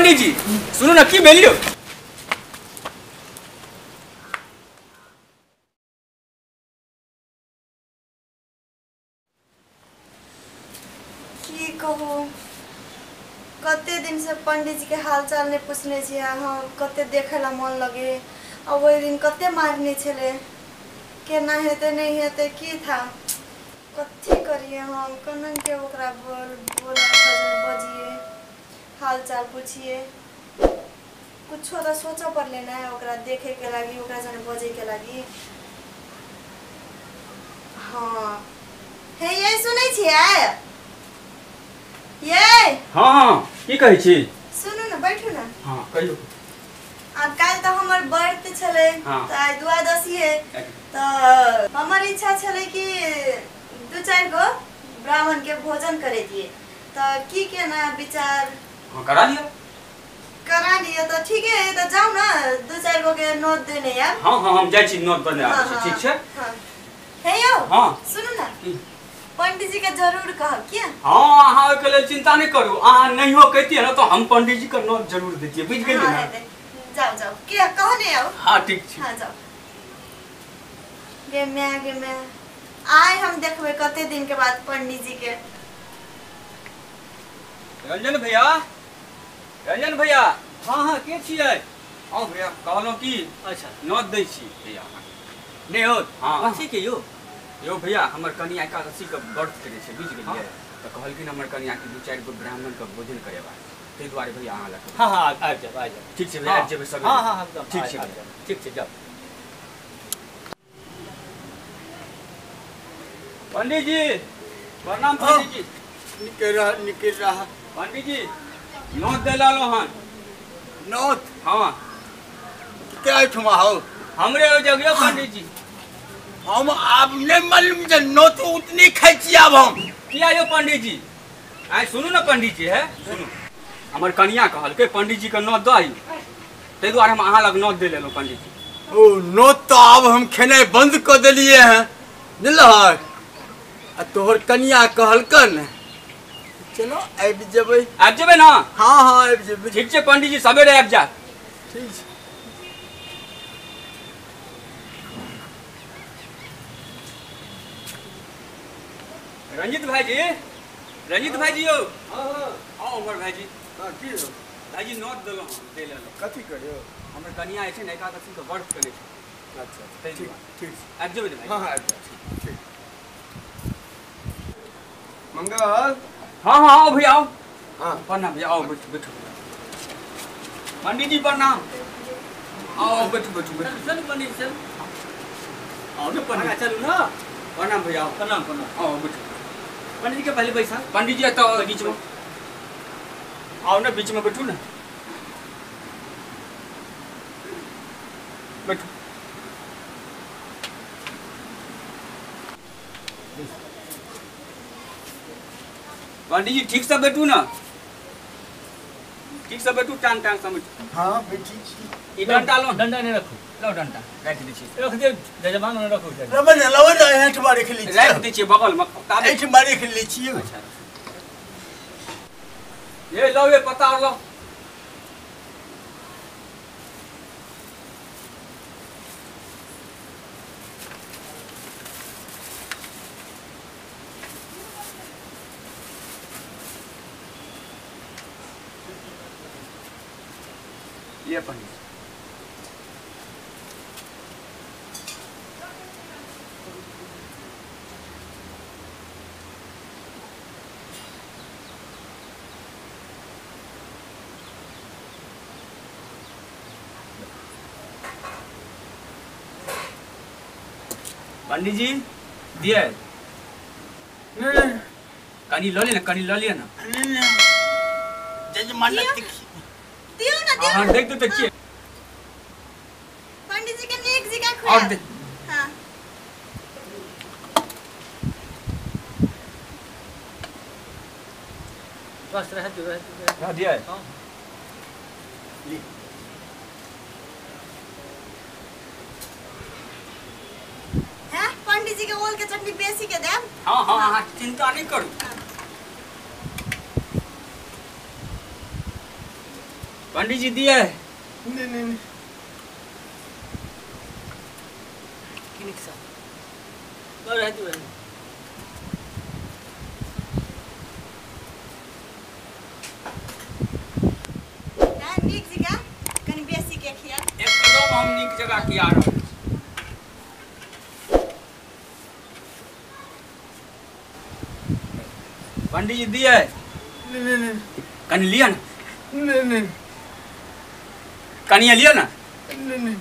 पंडित जी सुनू ना की भेल यौ। की कहू कते दिन से पंडित जी के हालचाल नहीं पूछने छियै हम, कते देखे ला मन लगे आ ओहि दिन कते मारने छलै, केना हेतै नहीं हेतै की था, कथी करिए हम, केना के ओकरा बोल बजिए हालचाल पूछिए, कुछो तो सोचऽ पड़ले ना ओकरा देखे के लागी ओकरा जने बजे के लागी। हाँ हे ये सुनै छियै ये? हाँ हाँ की कहै छी? सुनू ना बैठू ना। हाँ कहियौ। आब काल्हि तऽ हमर व्रत छलै। हाँ। तऽ आइ द्वादशी है, तऽ हमर इच्छा छलै कि दू चारि गो ब्राह्मण के भोजन करे दिए, तऽ की केना विचार? हाँ करा लिअ। करा लिअ तऽ ठीके है, तऽ जाउ ना दू चारि गो के नोत देने यार। हाँ हाँ हम जाइ छी नोत बने आबै छी, ठीक छै? हाँ हे यौ। हाँ सुनू ना पंडित जी के जरूर कहब किया? हाँ अहाँ ओहिके लेल चिंता नहीं करू, अहाँ नहियो कहितियै ना तो हम पंडित जी के नोत जरूर दैतियै, बुझि गेलियै ना? जाओ जाओ किया कहने आओ। हाँ ठीक छै। हाँ जाओ। गे my गे my आइ हम देखबै कते दिन के बाद पंडित जी के। रंजन भैया, रंजन भैया। हाँ हाँ के छियै? आउ भैया कहलहुँ की अच्छा नोत दै छी भैया। नहि होत? हाँ ठीक है यौ। यौ भैया हमर कनिया एकादशी के व्रत करै छै, बुझि गेलियै? तऽ कहलखिन हमर कनिया कि दू चारि गो ब्राह्मण के भोजन करेबाक, ताहि दुआरे भैया अहाँ लग। हाँ हाँ आबि जायब आबि जायब। ठीक छै भैया आबि जेबै सबेरे। हाँ हाँ एकदम ठीक छै भैया। ठीक छै जाउ। पंडित जी प्रणाम। पंडित जी निके रह निके रह। पंडित जी नोत दै लए एलहुँ हन। नोत? हाँ। के एहिठुमा हौ? हमरे ओहि जगह पंडित जी। हम आब नहीं मालूम जे नोत उतनी खाइ छी आब हम। किया यौ पंडित जी? आइ सुनू ने पंडित जी, है सुनू हमर कनिया कहलकै पंडित जी के नोत दही, ताहि दुआरे हम अहाँ लग नोत दे लेलहुँ पंडित जी। ओ नोत तऽ आब हम खेनाइ बंद कऽ देलियै हँ बुझलहक, आ तोहर कनिया कहलकन चलो आबि जेबै। आबि जेबै ना? हाँ हाँ आबि जेबै। ठीक छै पंडित जी सबेरे आबि जायब। ठीक छै। रंजित भाईजी, रंजित भाईजी यौ। हाँ हाँ आउ हमर भाईजी। हाँ की यौ? भाईजी नोत देलहुँ हन, दै लेलहुँ। कथी करियौ? हमर कनिया जे छै ने एकादशी के व्रत करै छै। अच्छा ठीक ठीक छै। आबि जेबै ने भाईजी? हाँ हाँ आबि जायब। ठीक। मंगल। हाँ हाँ आओ भैया आओ। हाँ प्रणाम भैया आओ बैठू बैठू। पंडित जी प्रणाम। आओ बैठू बैठू बैठू। चलू पंडित चलू। आओ ने पंडित चलू ना। प्रणाम भैया आओ। प्रणाम प्रणाम। आओ बैठू। पंडित जी के पहले बैठा। पंडित जी एतऽ बीच में आओ ना, बीच में बैठू ना, बैठू। पंडित जी ठीक से बैठू ना, ठीक से बैठू, टांग टांग से बैठू। हाँ बैठी छी। ई डंडा लो, डंडा नहीं रखू, लो डंडा राखि दै छी। रख दे जजमान ने रखू। रमन लव ना एठमा रख लै छी। राखि दै छी बगल में ताबे एठमा रख लै छी। अच्छा ये लो ये पत्ता और लो। ये पंडित पंडित जी दिए कनी लऽ लिअ ना, कनी लऽ लिअ ना। जजमान दियौ ना दियौ। हाँ देख दे तऽ पंडित जी के नीक जकाँ खुआब। और दे। हाँ बस रह दो रह दो। रह दिया। हाँ ली। हैं पंडित जी के ओल के चटनी बेसी के देब। हाँ हाँ हाँ चिंता नहीं करू। पंडित जी दिए। नहीं नहीं नहीं रह दियो। नीक जगह कनि बेसी के खिया। एकदम हम नीक जगह खिया रहल छी। पंडित जी दिए। नहीं नहीं नहीं कनि लिया ना। नहीं नहीं कनिया लिया ना। नहीं नहीं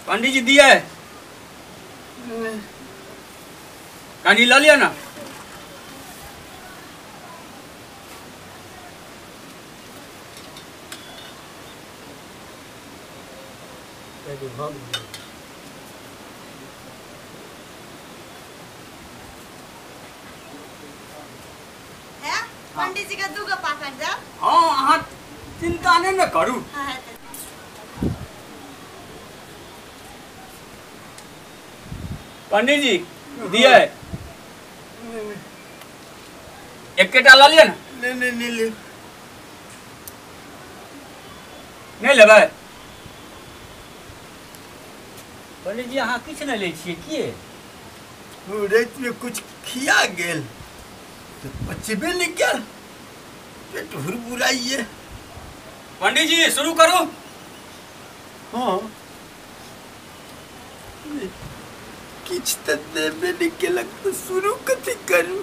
पंडित जी दिए। कनी ल लिया ना। है पंडित जी का दूगो पाकड़ जा। हाँ अहाँ चिंता नहीं न करू। हाँ पंडित जी दिए। एकेटा ल लिया ना। नहीं नहीं नहीं ले नहीं लेबै। पंडित जी अहाँ किछु नहि लै छियै किए? राति में कुछ खिया गेल तो पचबे नहीं कयल, पेट हुरबुराइए। पंडित जी शुरू करू। हाँ किछु तऽ देबे नहीं केलक तो शुरू कथी करू?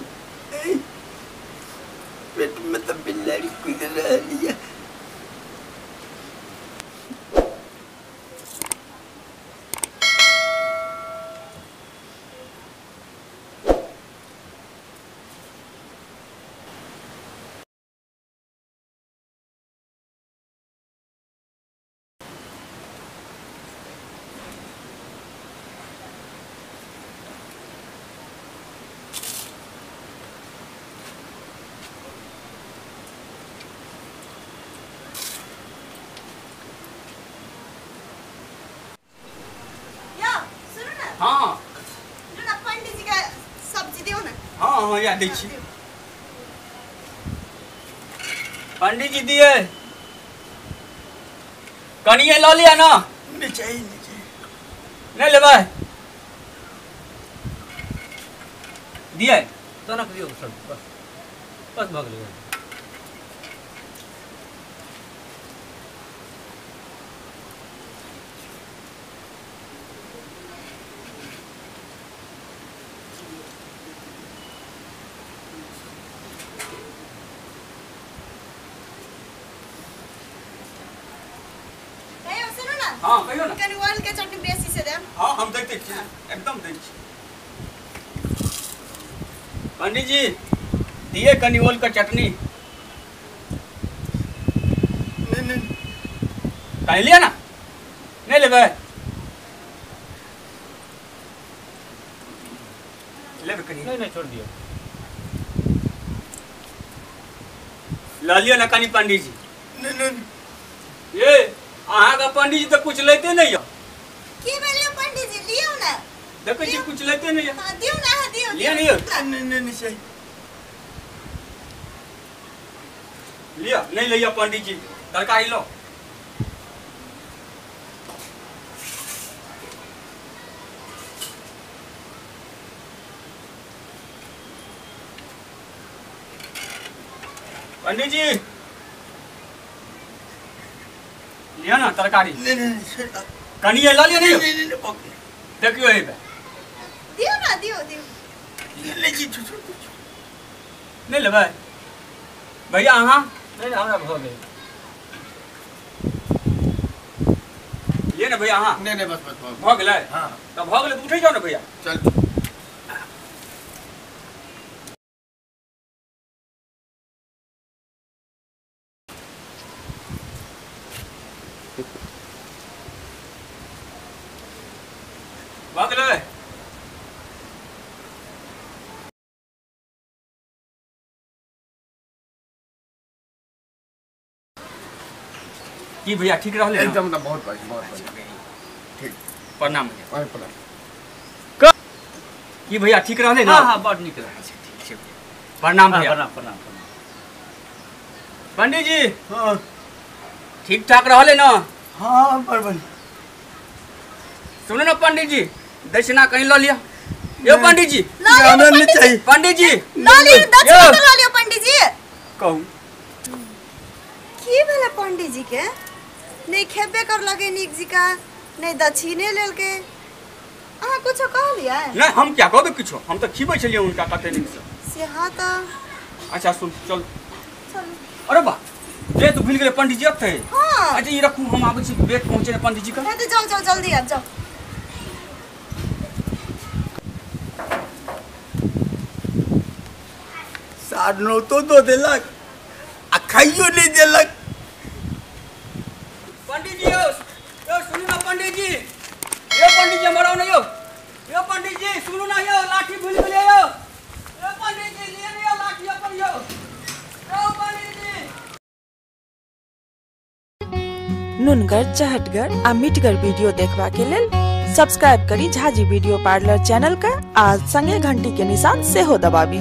पेट में तो बिल्लाड़ी कूद रहल ये। हाँ ना पंडित जी का सब्जी दियो ना। हाँ हाँ या दै छी। पंडित जी दिए। कनिए ल लिया ना। नहीं चाहिए नहीं चाहिए। नहीं लेबै। दिए तनक दियो सब बस बस भऽ गेलै। हाँ कहियो ना। कनि ओल के चटनी बेसी से देम। हाँ हम देखते छी एकदम दै छी। पंडित जी दिए कनि ओल के चटनी। नहीं नहीं कनि लिया ना। नहीं लेबै। लेबै कनि। नहीं नहीं छोड़ दियो। ल लियो ना कनि पंडित जी। नहीं नहीं ये अहाँ का पंडित जी तो कुछ लेते नहीं हो। की भेलियो पंडित जी? लियो ना। देखै छी कुछ लेते नहीं हो। हां दियो ना। हां दियो लियो नहीं। नहीं नहीं नहीं सही लियो नहीं लियो पंडित जी तरकारी लो। पंडित जी लिया ना तरकारी। नहीं नहीं कनिए ल लियो। नहीं नहीं नहीं ओके देखियो हे दियो ना। दियो दियो ले जी छोड़ छोड़ नहीं लेबै भैया अहाँ? नहीं हमरा भऽ गेल। लिअ ना भैया अहाँ। नहीं नहीं बस बस भऽ गेलै। हाँ तऽ भऽ गेलै तऽ उठै जाउ ने भैया। चल भऽ गेलै। की भैया ठीक रहले ना? एकदम बहुत बढ़िया, बहुत बढ़िया। ठीक, प्रणाम भैया। प्रणाम। की भैया ठीक रहले ना? हाँ हाँ, बड़ नीक रहल। अच्छा ठीक छै भैया, प्रणाम भैया। प्रणाम प्रणाम। पंडित जी हाँ ठीक ठाक रहले ना? हाँ बड़ बढ़िया। सुनू ना पंडित जी, दक्षिणा कहीं लऽ लिअ। यौ पंडित जी, हमरा नहीं चाहिए। पंडित जी लऽ लियौ दक्षिणा, लऽ लियौ पंडित जी। कहू की भेलै पंडित जी के? नहीं खेबे कर लगे नीक जिका, नहीं दक्षिणे लेलके। अहाँ कुछो कहलियै? नहीं, हम क्या कहबै किछो, हम तऽ खिबै छलियै हुनका कते नीकसँ। से हाँ तऽ। अच्छा सुन, चल चलू। अरे बा, जे तू भूल गेलै पंडित जी अते। हाँ। अच्छा ई रखू, हम आबै छी, बेट पहुँचे ने पंडित जी के। तऽ जाओ जाओ जल्दी आब जाओ। साढ़ नौ तो दो देलक आ खाइयो नहीं देलक। पंडित जी यौ, यौ सुनू ना पंडित जी, यौ पंडित जी मराउ ना यौ, यौ पंडित जी सुनू ना यौ, लाठी भूल गेलियै यौ, यौ पंडित जी लिअ ने यौ लाठी अपन यौ, यौ पंडित जी। नुनगर, चहटगर आ मिठगर वीडियो देखबा के लेल सब्सक्राइब करी झाजी वीडियो पार्लर चैनल का आ संगे घंटी के निशान सेहो दबाबी।